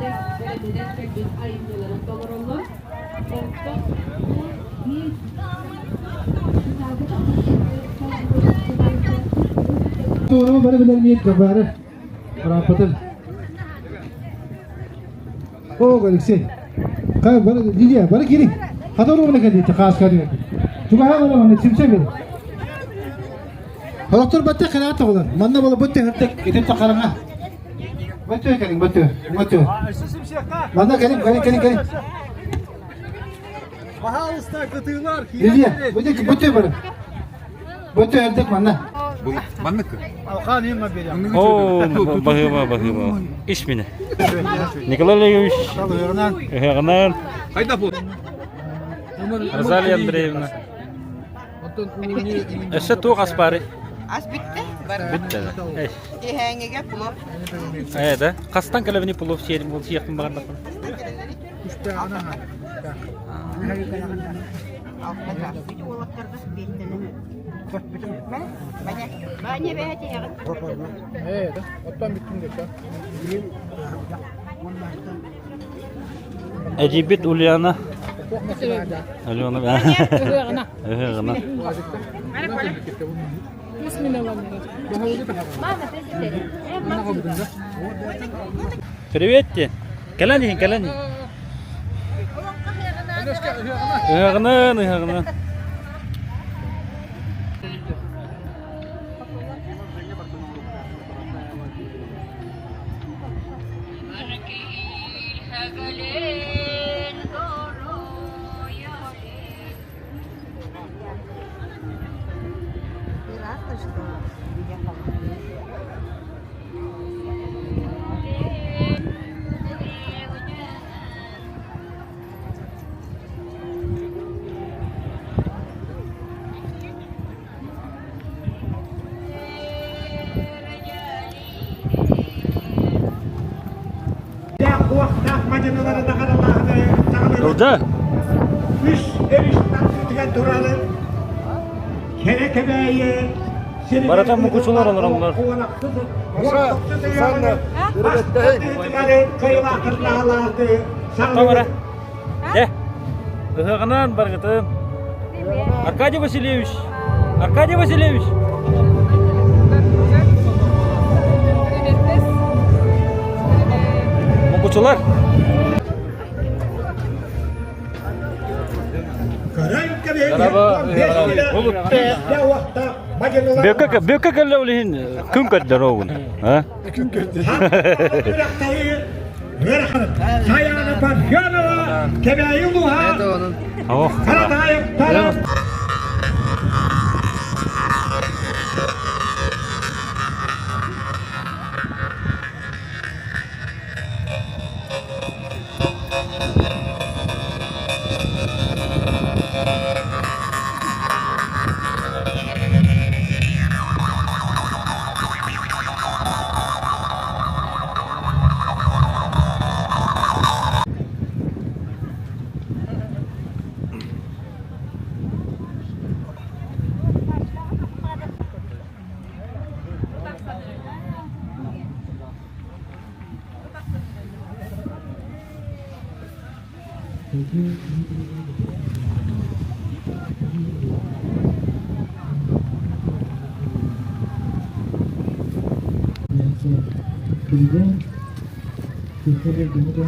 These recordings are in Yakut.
бэйэлэрэ бэлэмнэнэн кэлбит айымньыларын толороллор. Онтон биир Туорама бары билэр миит Габары Раппытын. О, Алексей. Кай бары Лилия, бары кири. Хата уругуна кэлдиити хааска диэн. Чугаһа бары манна симсе бери. Хорохтор батта хара тоҕулар. Манна бола бутты хыртык итин тахараҥа. Бөттө кэлиҥ, бөттө, бөттө. Манна кэлиҥ, кэлиҥ, кэлиҥ, кэлиҥ. Пожалуйста, кытыылар, Лилия, бөттө, бөттө бары. Бөттө хыртык манна. Маннык. Алхан им берем. О, баһыыба, баһыыба. Ис мине. Николай Олегович. Ыһыаҕынан. Хайда бу? Розалия Андреевна. Өссө туох ас баарый? Ас бүттэ. Бар. Бүттэ. Киэһээҥҥигэ плов. Ээ да. Хастан кэлэбини плов сиэрим ол сиэхпин баҕардахпын. Баня бэһэ Ээ да. Оттон бүттүм десе. Эдьиийбит Ульяна Алена Ыһыаҕына. Привет те. Кэлэн иһин, кэлэн иһин. Ыһыаҕынан, ыһыаҕынан. Уохтаах мадьынылары наҕаралааһыны Ылда. Үс өрүс тардыытыгар турарын кэрэ кэбээйи Барата мукучулар олороллор. Тоҥора. Дьэ. Ыһыаҕынан баргытын. Аркадий Васильевич! Аркадий Васильевич! Мукучулар! Бөкө бөкө кэллэ улиһин күн көрдөр оҕун. Күн көрдөр. Саяна Парфенова, Кэбээйи улууһа, Каратаевтар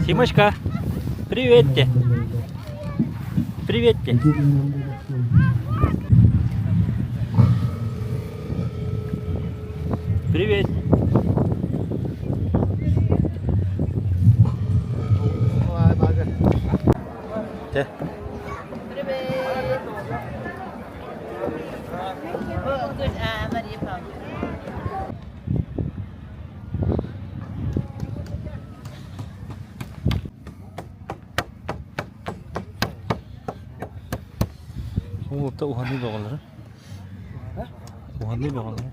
Симочка, привет тебе. Привет тебе. Привет. Те. Привет. Мария Павловна. Уолта уһаныы бөҕөлөрө. Уһаныы бөҕөлөрө.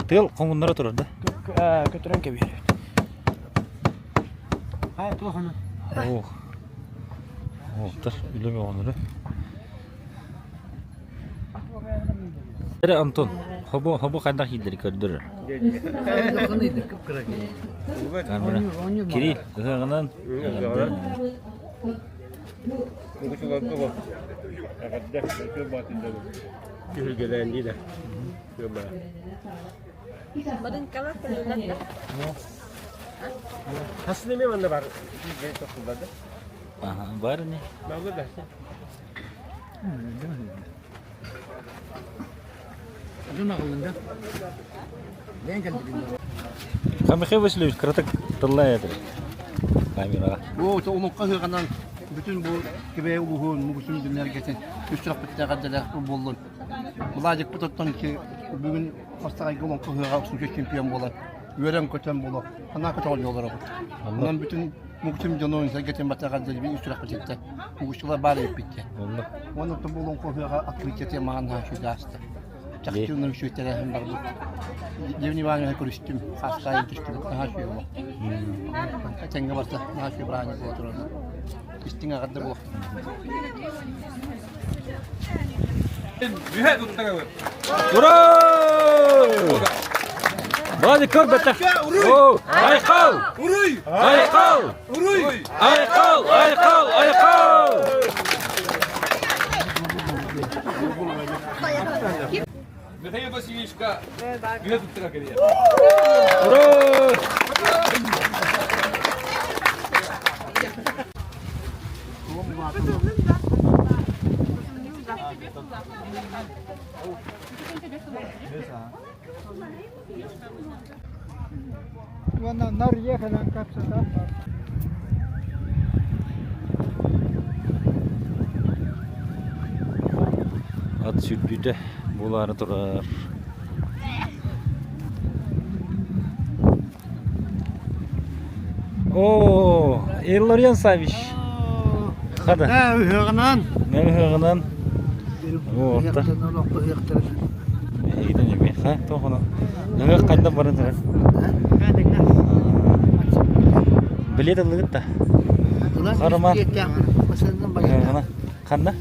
Тыал хоҥуннара турар да? Көтөрөн кэбиһэр. Хайа туох аны? Ох. Уолтар үлэ бөҕөлөрө. Эрэ Антон, хобо хобо хайдах иилдери көрдөрөр. Кири, ыһыаҕынан. Бар не? Михаил Васильевич, кыратык тыллай этэ камераҕа. Бу олоҥхо ыһыаҕынан бүтүн бу Кэбээйи улууһун Мугусун дүннэргэтин үс сүрэхпиттээх эрдэлээх буоллун. Владикпыт оттон бүгүн Хастаҕайга олоҥхо ыһыаҕа устууча чемпион буолан үөрэн-көтөн буолуо. Санаа көтөҕүллү олоробут. Онон бүтүн Мугусун дьонун сэргэтин баттаҕар дэлби үс сүрэхпититтэн Мугусчулар баар эппиттэр. Уонна оттон бу олоҥхо ыһыаҕа открытиета маҕан наһаа үчүгэй ааста. Чахчы онно үчүгэй тэрээһин барбыт. Евгений Иванович көрүстүм, хаастаайын түстүбүт, наһаа үчүгэй олох. Этэҥҥэ барта, наһаа үчүгэй бырааһынньык буола турар. Истиҥ эҕэрдэ буолуох. Ура! Владик көрбөтө. Айхал! Айхал! Айхал! Айхал! Айхал! Михаил Васильевичка үһэ туттара кэлиэ. Ура! Уонна Норвегиядан капсатан бар. Ат сүрдүүтэ буолаары турар. О, Илларион Савич. Хада. Ыһыаҕынан. Ыһыаҕынан. О, Эһигитин эмиэ ха тоҕоно. Ыһыах хайдах баран турар? Билиэт ыллыгыт да? Харама. Ханна?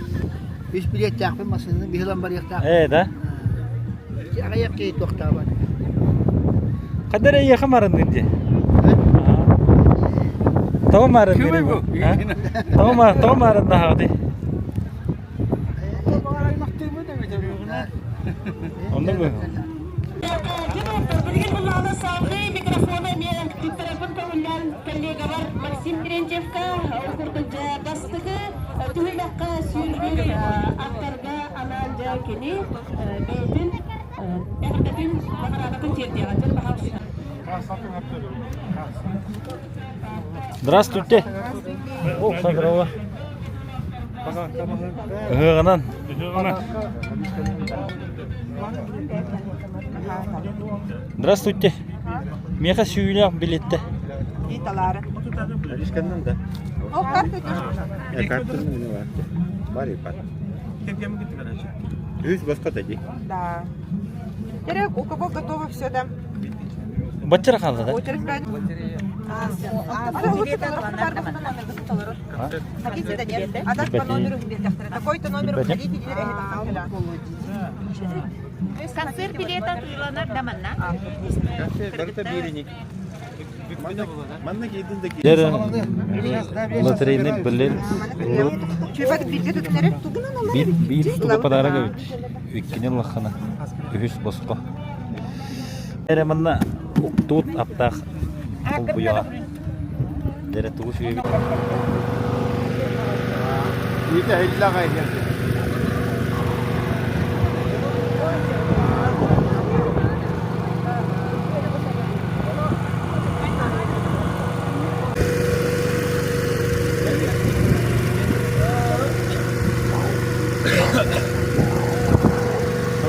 Үс билиэттээхпин массыынаны биһилэн барыахтаах. Ээ да? Аҕыйах киһи туохтаабат. Хайда эрэ эйиэхэ марынныыр дии. Тоҕо маарынныыр бу? Тоҕо маарыннаһаҕытый? Онно бу. Билигин буллаҕына салгыы микрофону эмиэ туттарарбын көҥүллээн коллегабар Максим Терентьевка ол курдук дьэ бастакы түһүмэххэ сүүрбүт аттарга анаан дьэ кини бэйэтин эҕэрдэтин наҕараадатын тиэрдиэҕэ. Дьэ, пожалуйста. Здравствуйте. О, здорово. Ыһыаҕынан. Здравствуйте. Миэхэ сүүнээх билиттэ. Талаары. да. Үс басқа тади. Да. Теперь у кого готово все, да? Баччара хаалла да? Очередь А так по номеру Такой-то номер уходите, Концерт билета атыыланар да манна. Лотерейный билет биир биир штука подарок эбит. Иккини ыллаххына үһүс босхо. Эрэ манна уктуут аптаах холбуйаҕа. Дэрэ тугу сүөбүт.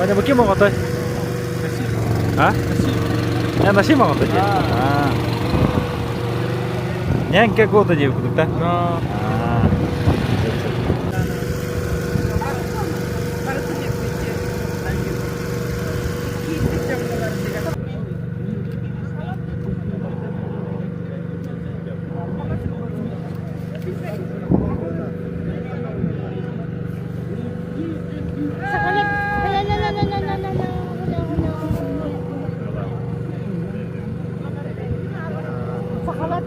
Ваня, бу ким оҕотой? А? Я Насим оҕото дии. Нянька года диэбит курдук да?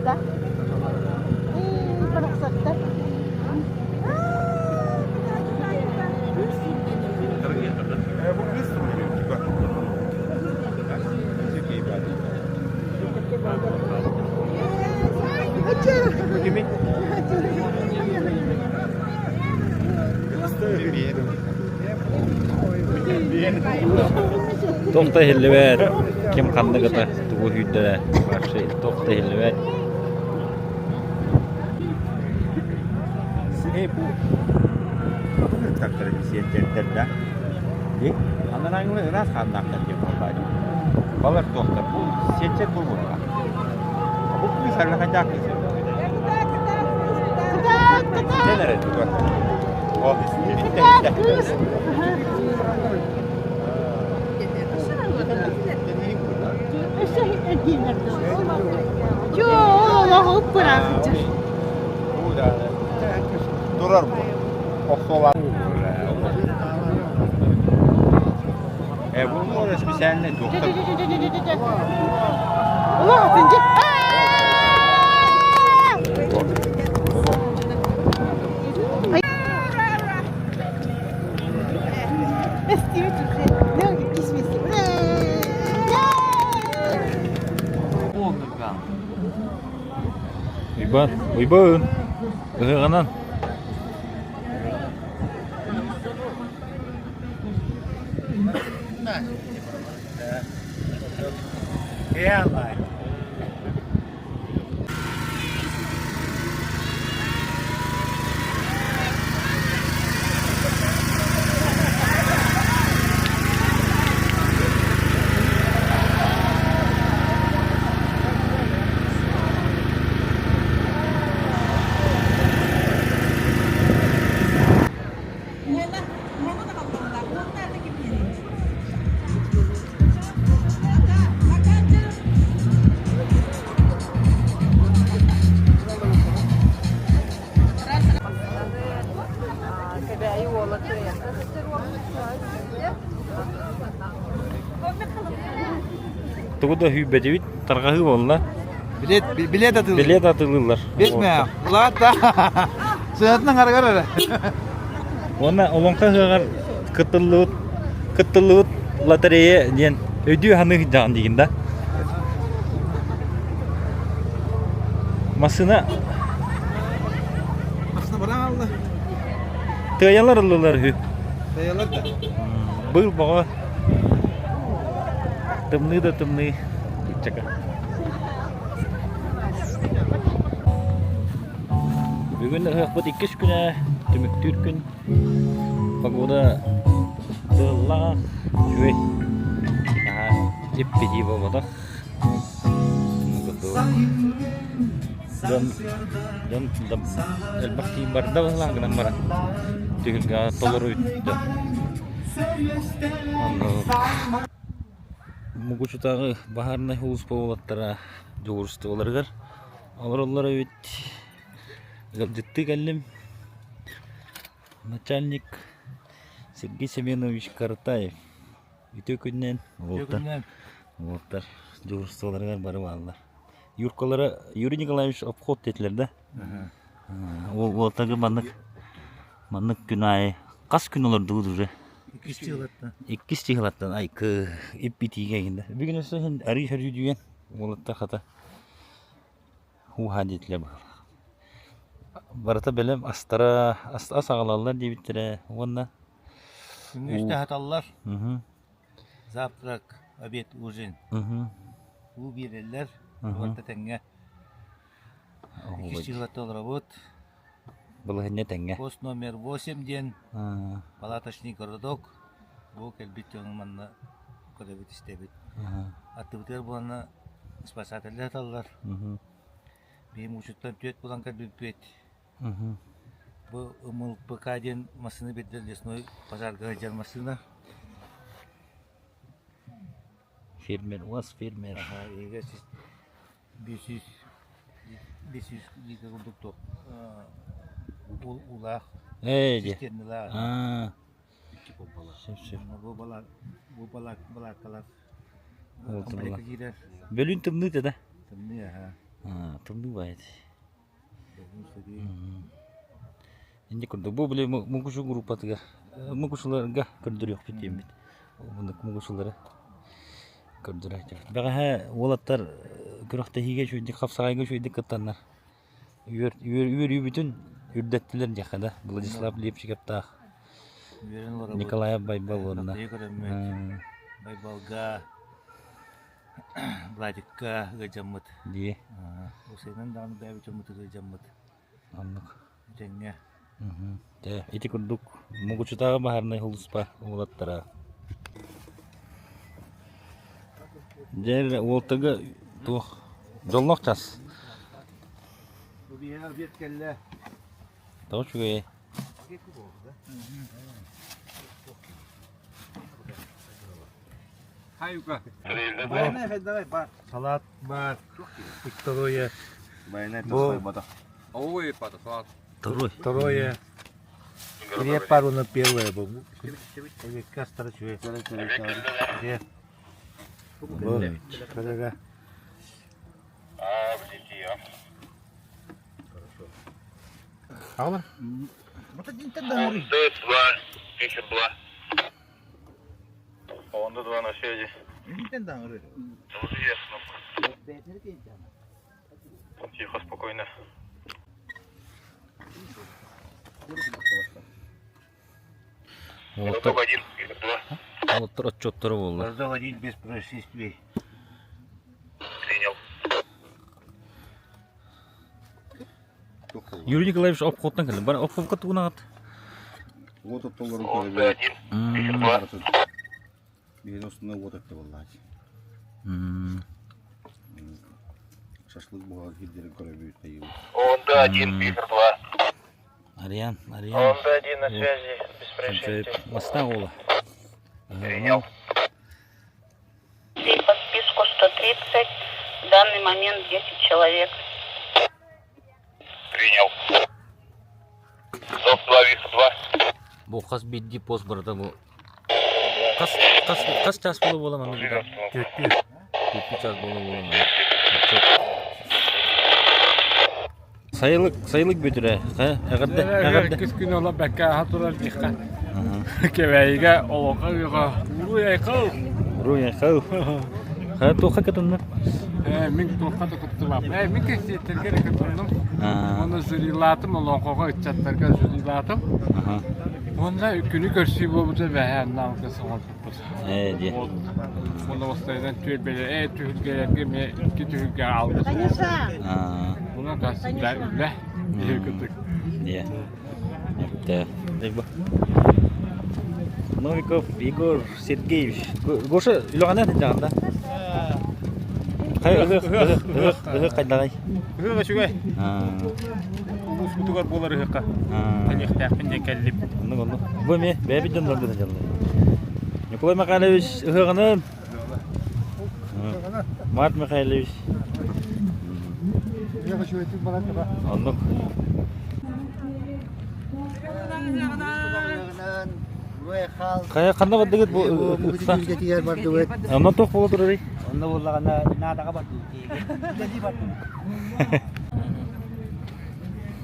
да? Ээ, барахсаттар. Туох да иһиллибэт, ким ханнык ата тугу сүүрдэрэ вообще туох да иһиллибэт. Балар туохтар бу сиэнчэр буолуоҕа. Бу кыыс арыхайдаах кыыс. Дэн эрэ тугар. О, иттэ иттэ. Турар бу. Охсуолар. Э, бу специальный доктор. Уйбаан, Уйбаан, ыһыаҕынан. Тугу да сүүрбэтибит, тарҕаһыы буолла. Билет, билет атылы. Билет атылыыллар. Билмэ. Улаатта. Сыатынан арыгар эрэ. Уонна Олоҥхо ыһыаҕар кыттыллыбыт кыттыллыбыт лотерея диэн өйдүү саныы сылдьаҕын диигин да? Массыына Массыына баран алла. Тыайалар ыллылар үһү. Тыайалар да. Быыл боҕо. Тымныы да тымныы. Чака. Бүгүн ыһыахпыт иккис күнэ, түмүктүүр күн. Погода тыаллаах, үчүгэй. Наһаа иппитии буолбатах. Дьон, дьон элбэх киһи барда быһылаан гынан баран түһүлгэҕэ толору үттэ. Мукучутааҕы баһаарынай сулууспа уолаттара дьуһуурустубаларыгар олороллор эбит. Ыалдьыттыы кэллим. Начальник Сергей Семенович Каратаев. Үтүө күнүнэн уолаттар. Уолаттар дьуһуурустубаларыгар бары бааллар. Юркалара Юрий Николаевич обход диэтилэр да? Уол уолаттарга маннык маннык күн аайы хас күн олордугут уже? Иккис чыһылаттан. Иккис чыһылаттан айкы ип-итиигэ иһин да. Бүгүн өссө иһин арыы сөрүүдүйэн уолаттар хата ууһаа диэтилэр быһыылаах. Барыта бэлэм астара ас, ас аҕалаллар диэбиттэрэ уонна Күҥҥэ үстэ аһаталлар. Завтрак, обед, ужин. Уу биэрэллэр. Уонна тэҥҥэ иккис чыһылатта олоробут. Балаһыанньа тэҥҥэ. Пост номер 8 диэн палаточный городок. Бу кэлбит дьону манна көрөбүт истэбит. Аттыбытыгар буоланна спасателлэр аталлар. Биһим учуттан түөрт булан кэлбиппит. Бу МЛПК диэн массыына биэрдэ лесной пожарга сылдьар массыына. Фермер, у вас фермер. Ага, 500 500 литр курдук туох уулаах Ээ дьэ. цистерналаах. Аа. Икки помпалаах. Сөп сөп. Бу бала бу балааккалар Ол комплекка киирэр. Бөлүүн тымныы да? Тымныы аһа. Тымныы баайыт. Инди курдук бу били Мукучу группатыгар Мукучуларга көрдөрүөхпүт диэммит. Муннук Мукучулары көрдөрө. Бэҕэһээ уолаттар күрэхтэһиигэ үчүгэйдик хапсаҕайга үчүгэйдик кыттаннар үөр үөрүүбүтүн үрдэттилэр диэххэ да Владислав Лепчиковтаах Николаев Байбал уонна Байбалга Владикка ыалдьаммыт. Дии. Усайынан даҕаны бэйэбит дьоммутугар ыалдьаммыт. Оннук. Этэҥҥэ. Дьэ, ити курдук Мугучутааҕы баһаарынай сулууспа уолаттара. Дьэ, уолтага туох дьоллоох час. Бу биһиэхэ обед кэллэ. Тоҕо үчүгэйэй? Салат баар, второе. Бу второе. Хлеб пару на первое был. Онда два на связи. Тихо, спокойно. Уолаттар уолаттар отчуоттара буолла. Раздал один без происшествий. Принял. Юрий Николаевич обходтан кэллим. Бара обходка тугунаҕыт? Уот оттоллорун көрөбүт. Биһиги устунан уот өттө буоллааччы. Шашлык буһар сирдэрин көрөбүт хайыыбыт. Онда один, Питер два. Ариан, Ариан. Онда один на связи, без происшествий. Мастаах уола. Принял. По списку 130, в данный момент 10 человек. Принял. Зов 2, Виса 2. Бу хас биирдии пост барыта бу хас хас хас час буола буола манна бүтэр? Түөртүү. Түөртүү час буола буола манна. Сайылык сайылык бүтүрэ. Эҕэрдэ эҕэрдэ. Иккис күн ола бэккэ аха турар диэххэ. Кэбээйигэ олоҥхо ыһыаҕа Уруй айхал! Уруй айхал! Ха туохха кытыннар? Э, мин туохха да кыттыбаппын. Э, мин кэсиэттэргэ эрэ кытынным. Уонна жюрилаатым, олоҥхоҕо ыччаттарга жюрилаатым. Уонна күнү көрсүү буолбута бэһээ аннаалга соҥорбуппут. Ээ, диэ. Уонна бастайынан түөлбэлэр, ээ, түһүлгэлэргэ эмиэ икки түһүлгэ аалбыт. Онон кассыда үлэ диэ кытык. Диэ. Новиков Егор Сергеевич. Гоша үлэҕинэн сылдьаҕын да? Хай ыһыах ыһыах ыһыах ыһыах хайдаҕай? Ыһыах үчүгэй. Улууспутугар буолар ыһыахха кэлиэхтээхпин диэн кэллим. Оннук оннук. Бу эмиэ бэйэбит дьоннорбут сылдьаллар. Николай Михайлович ыһыаҕынан Март Михайлович. Оннук. Хайа ханна бардыгыт бу ыкса? бардыбыт. Онно туох буола турарый? Онно буоллаҕына наадаҕа бардыбыт.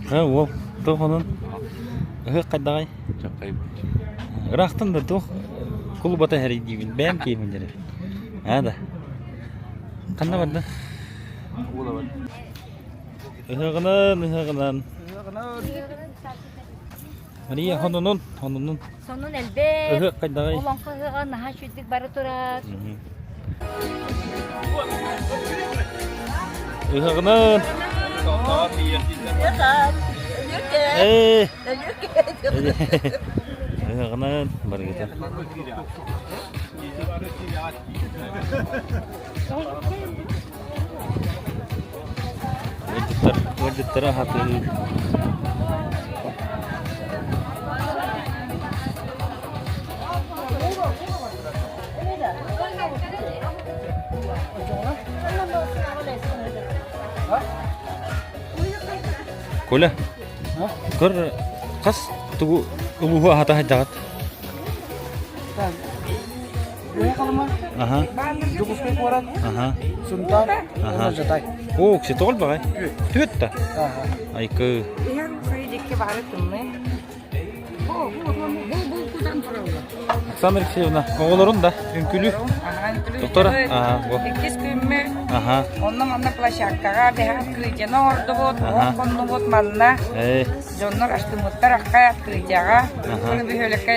Ха уол туох онон ыһыах хайдаҕай? Ыраахтан да туох кулубата эрийдиибин бэйэм киһибин дэрэ. Аа да. Ханна барда? Ыһыаҕынан, ыһыаҕынан. Мария, хонунун, хонунун. Сонун элбэх. Ыһыах хайдаҕай? Олоҥхо ыһыаҕа наһаа үчүгдүк бара турар. Ыһыаҕынан. Ээ. Ыһыаҕынан барыгыта. Ыалдьыттар, ыалдьыттары аһатыы. Коля, көр хас тугу улууһу аһата сылдьаҕыт? Халыма, Аха. Дьокуускай куорат, Аха. Сунтаар, Аха. уонна Жатай. Оо, кси тоҕол баҕай. Түөт да. Айкы. Оксана Алексеевна, оҕолорун да үҥкүлүү. Доктора, аха, бу. Иккис күммү Аха. онно манна площадкаҕа бэһэ открытиены оҥордубут, уон хоннубут манна. Э. Дьоннор астыммыттар аххай открытиеҕа. Аны бөһүөлэккэ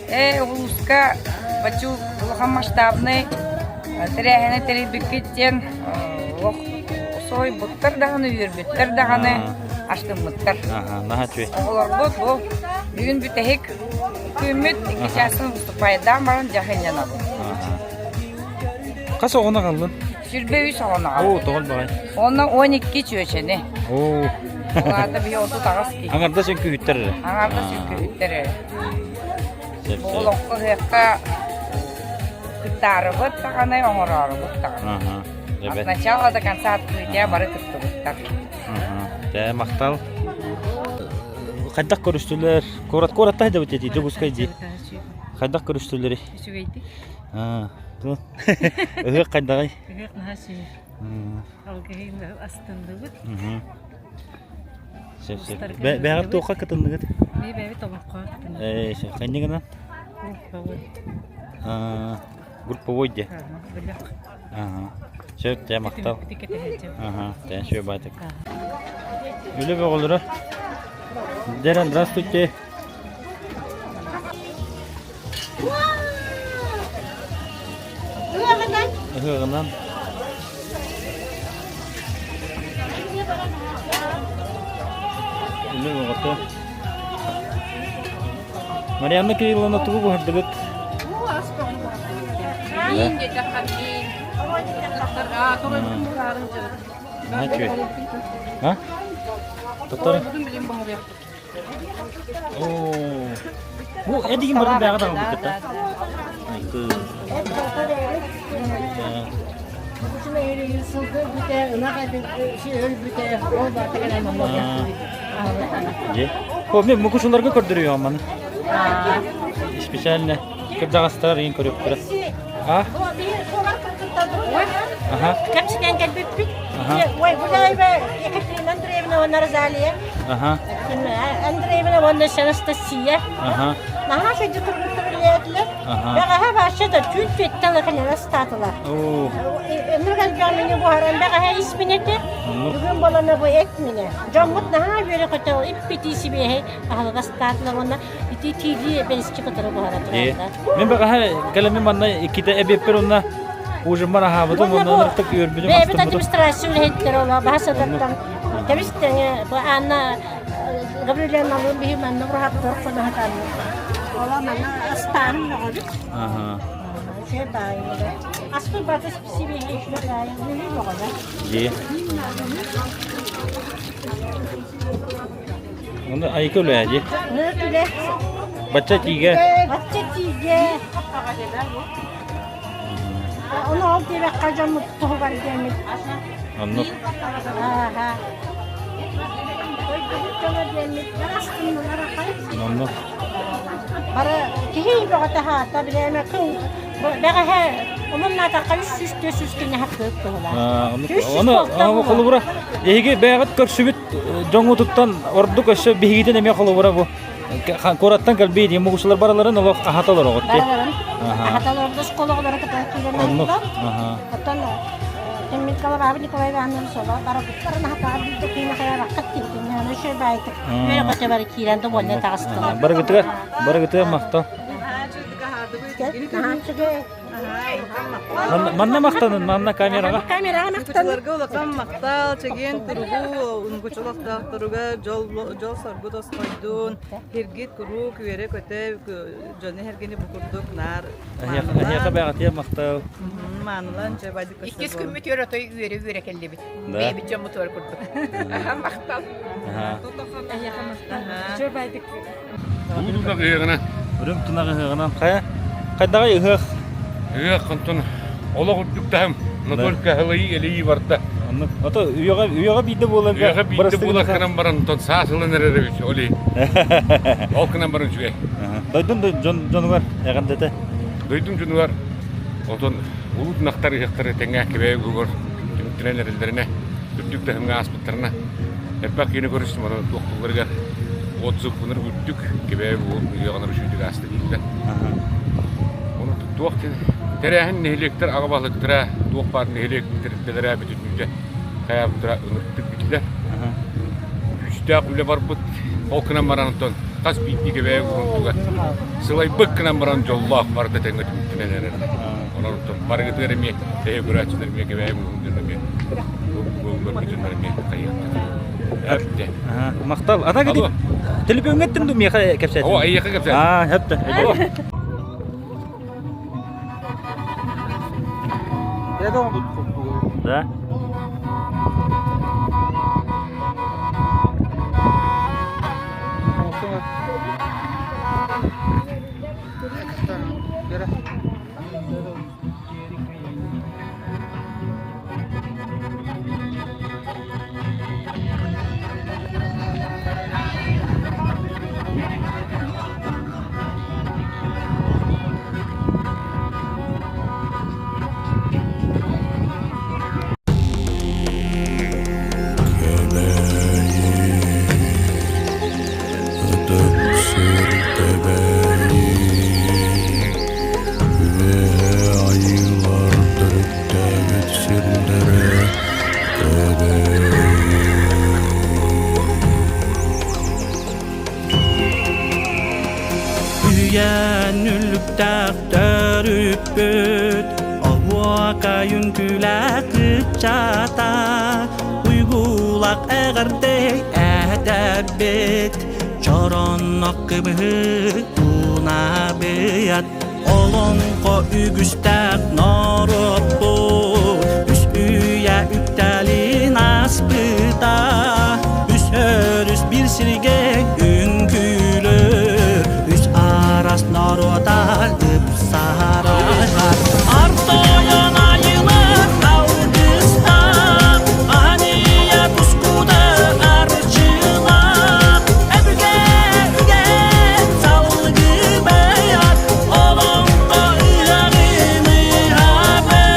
э улууска бачу улахан масштабнай тэрээһини тэрийбиккит диэн олох соһуйбуттар даҕаны, үөрбүттэр даҕаны, астыммыттар. Наһаа үчүгэй. Оҕолорбут бу бүгүн бүтэһик күммүт икки чаастан выступайдаан баран дьаһынньанабыт. Хас оҕону аҕаллын? 23 оҕону аҕаллым. Оо, тоҕол баҕай. Онно 12 чүөчэни. Оо. Ол аата биһи 38 киһи. Аҥардас үҥкүүһүттэр эрэ. Аҥардас үҥкүүһүттэр эрэ. Олоххо ыһыахха кыттаарыбыт даҕаны, оҥороорубут даҕаны. От начала до конца открытия бары кыттыбыттар. Тэ махтал. Хайдах көрүстүлэр? Куорат куоратта хайдабыт дии, Дьокуускай дии. Хайдах көрүстүлэр? Үчүгэйдик. Аа, Ыһыах хайдаҕый? Ыһыах наһаа үчүгэй. Алгыһын астынныбыт. Сөп сөп. Бэҕэр туохха кытынныгыт? Бии бэйэбит олоххо кытынныбыт. Ээ, сөп. Ханна гынан? Групповой. Аа, групповой де. Бөлөх. Ага. Сөп, дьэ махтал. Ага, дьэ сөп баатык. Үлэ бөҕөлөрө. Дерен, здравствуйте. Ыһыаҕынан. Үлэ оҕото. Марианна Кирилловна тугу буһардыгыт? А? Доктор? Бу эдигин барын бэҕэ даҕан букката. О, мен мукучуларга көрдөрүөм маны. Специально кырдьаҕастар иин көрүөхтэрэ. А? Аха. Кэпсэтэн кэлбиппит. Ой, Гуляева Екатерина Андреевна уонна Розалия. Аха. Андреевна уонна Анастасия. Аха. Наһаа сылдьы турбуттар үлэлээтилэр. Бэҕэһээ вообще да түүн түөттэн ыкынара ыстаатылар. Өмүр элбэх мини буһаран бэҕэһээ испин этэ. Бүгүн болана бу эт минэ. Дьоммут наһаа үөрэ көтө иппитии сибиэһэй аһылык астаатылар уонна ити тиилии бэриски кытары буһара тураллар. Мин бэҕэһээ кэлэммин манна иккитэ эбиэппэр уонна ужиммар аһаабытым уонна ынырыктык үөрбүтүм Бэйэбит администрация үлэһиттэрэ ола баһа сататтан тэбис тэҥэ бу Анна Гаврильевналыын биһи манна ураһаттар хоноһатаннар. Ола манна астааһын бөҕөбүт. Аха. Үчүгэй баайыыла. Аспыт баты сибиэһэй үчүгэй баайы бөҕөлөр. Дии. Оны айка үлэ дии. Үлэ. Бачча тиигэ. Бачча тиигэ. Ону ол диэбэххэ дьоммут туһугар диэммит. Оннук. Ааха. Дойдубут дьоно диэммит астыннылар ахай. Оннук. Бары киһи бөҕөтө хаата билээмэ кыл бэҕэһээ омуннаатахха 300-400 кинэ хаппыт туһулаах. Оны холобура эһиги бэйэҕит көрсүбүт дьоҥҥутуттан ордук өссө биһигитин эмиэ холобура бу куораттан кэлбит мугусулар бараларын олох аһата олороҕут Бараларын аһата олордо школа оҕолоро кытары киирэн олордо. Оттон Тиммит Головабы Николай Иванович соло барабыттарын аһатаҕа биирдэ киинэ хайабаккат тиһитиннэ аны үчүгэй баайтык үөрэ көтө бары киирэн довольно таҕыстылар. Барыгытыгар барыгытыгар махтал. Манна махтанын, манна камераҕа. Камераҕа махтанын. Уҥгучуларга улахан махтал, чэгиэн туругу, уҥгучулахтаахтаруга дьол дьол-соргу тосхойдун, һиргит куруук үөрэ-көтө дьону эһэргини бу курдук наар Эһиэхэ бэҕэтиэ махтал. Маанылан чэ бадик Иккис күммүт үөр отой үөрэ-үөрэ кэллибит. Бэйэбит дьоммутугар курдук. Махтал. Эһиэхэ махтал. Үчүгэй байдык Уу тунах ыһыаҕынан. Үрүҥ тунах ыһыаҕынан. Хайа, хайдаҕай ыһыах? Ыһыах онтон олох үрдүк таһым, но только ылыйыы-элэйии барда. Оннук. Ото үйэҕэ үйэҕэ биирдэ буоларга Үйэҕэ биирдэ буолар гынан баран, онтон саас ылан эрэр эбит, ол иһин. Ол гынан баран үчүгэй. Дойдун дьон дьонугар эҕэрдэтэ. Дойдум дьонугар. Онтон улуу тунахтар ыһыахтары тэҥҥэ Кэбээйи улууһугар түмүктэнэн эрэллэринэ, үрдүк таһымҥа ааспыттарына, элбэх киһини көрүстүм, онон туох тылларыгар отзыв гынар үрдүк, Кэбээйи улууһун ыһыаҕынан үчүгэйдик ааста дииллэр. Ону туох тэрээһин нэһилиэктэр аҕа баһылыктара, туох баар нэһилиэк тэрилтэлэрэ бүтүннүүтэ хайаабыттара ынырыктык биллэр. Күүстээх үлэ барбыт. Ол гынан баран онтон хас биирдии Кэбээйи улууһун сылайбыт гынан баран дьоллоох барыта тэҥҥэ түмүктэнэн эрэр. Онон оттон барыгытыгар эмиэ тэһэ көрөөччүлэр эмиэ Кэбээйи улууһун дьоно эмиэ көрбүт дьоннор эмиэ хайыахтар. Эптэ. Махтал. Ата кити телефоҥҥа эттин дуу миэхэ кэпсээтин? О, эйиэхэ кэпсээтим. Аа, эптэ. Да? Ытык сир Кэбээйи, үөһэ айыылар төрүттээбит сирдэрэ Кэбээйи. Үйэн үлүктээх төрүппүт, оһуокай үҥкүүлээх ыччата, уйгулах эҕэрдэ этэбит, чороннох кыбыһы уунабыат, олоҥхо үгүстээх норуоппут, үс үйэ үктэлин ааспыта, үс өрүс биир сиргэ үҥкүүлүүр, үс арас норуота ыпсарар. Артойон айылар алгыстаах, Аһания тускута арчылаах, Өбүгэ үгэн салгыбайар, Олоҥхо ыһыаҕын ыһабыт.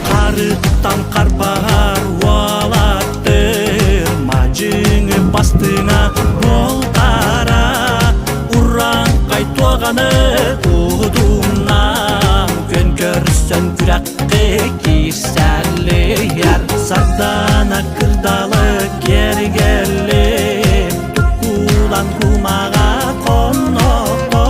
Харыттан харбаһар уолаттыр мадьыҥы бастыҥа буолтара урааҥхай туоҕаны удумнаан күөн көрсөн күрэххэ киирсэллэр сардаана кырдалы киэргэлли туккулан кумаҕа хоннохто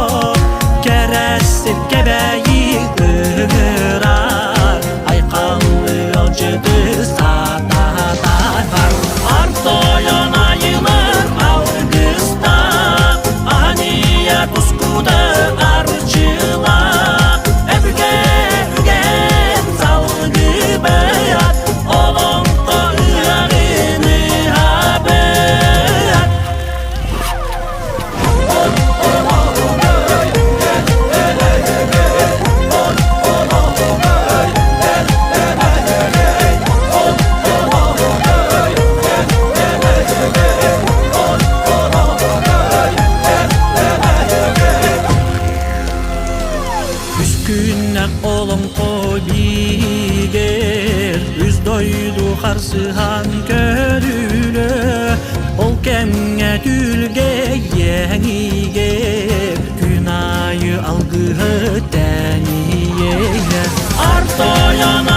кэрэсит кэбэйи ыҥырар айхаллы ыалдьыты саататар Артойон айылар алгыстаах Ания тускута арчылаах Өбүгэ үгэн салгыбыат Олоҥхо ыһыаҕын ыһабыат Үс күннэх олоҥхо биигэр үс дойду харсыһан көрүлэ ол кэмҥэ түлгэ иэҥигэр күн аайы алгыһы тэнийэ Артойон.